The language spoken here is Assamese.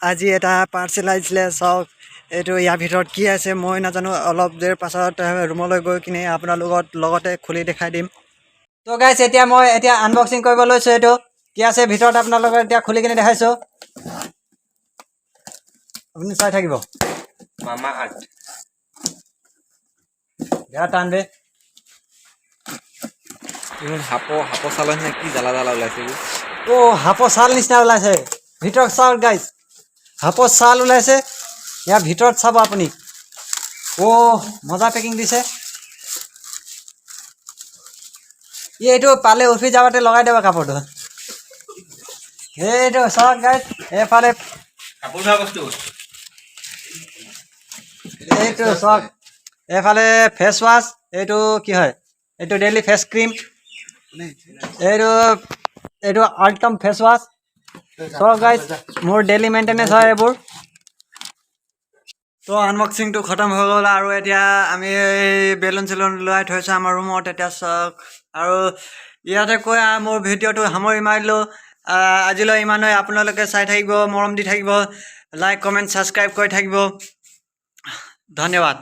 আজি এটা পাৰ্চেল আহিছিলে। চাওক, এইটো ইয়াৰ ভিতৰত কি আছে মই নাজানো। অলপ দেৰি পাছত ৰুমলৈ গৈ কিনে আপোনালোকৰ লগতে খুলি দেখাই দিম। তো গাইছ, এতিয়া মই এতিয়া আনবক্সিং কৰিব লৈছোঁ। এইটো কি আছে ভিতৰত, আপোনালোকক এতিয়া খুলি কিনে দেখাইছোঁ। আপুনি চাই থাকিব। মামা আৰ্থ। বেয়া টান বে। ইমান সাপৰ ছালৰ নিচিনা কি জ্বালা জ্বালা ওলাইছে এইবোৰ। অ', সাপৰ ছাল নিচিনা ওলাইছে ভিতৰত। চাওক গাইজ, সাপৰ ছাল ওলাইছে ইয়াৰ ভিতৰত। চাব আপুনি। অ', মজা পেকিং দিছে। এইটো পালে অফিচ যাওঁতে লগাই দিব কাপোৰটো। সেইটো চাওক গাইজ, এইফালে কাপোৰ ধোৱা বস্তু। এইটো চাওক, এইফালে ফেচ ৱাছ। এইটো কি হয়? এইটো ডেইলি ফেচ ক্ৰীম। এইটো আল্টম ফেচ ৱাছ। চাওক গাইজ, মোৰ ডেইলি মেইনটেনেঞ্চ হয় এইবোৰ। তো আনবক্সিংটো খতম হৈ গ'ল আৰু এতিয়া আমি এই বেলুন চেলুন ওলাই থৈছোঁ আমাৰ ৰুমত। এতিয়া চাওক, আৰু ইয়াতে কৈ মোৰ ভিডিঅ'টো সামৰি মাৰিলোঁ। আজিলৈ ইমানেই। আপোনালোকে চাই থাকিব, মৰম দি থাকিব, লাইক, কমেণ্ট, ছাবস্ক্ৰাইব কৰি থাকিব। ধন্যবাদ।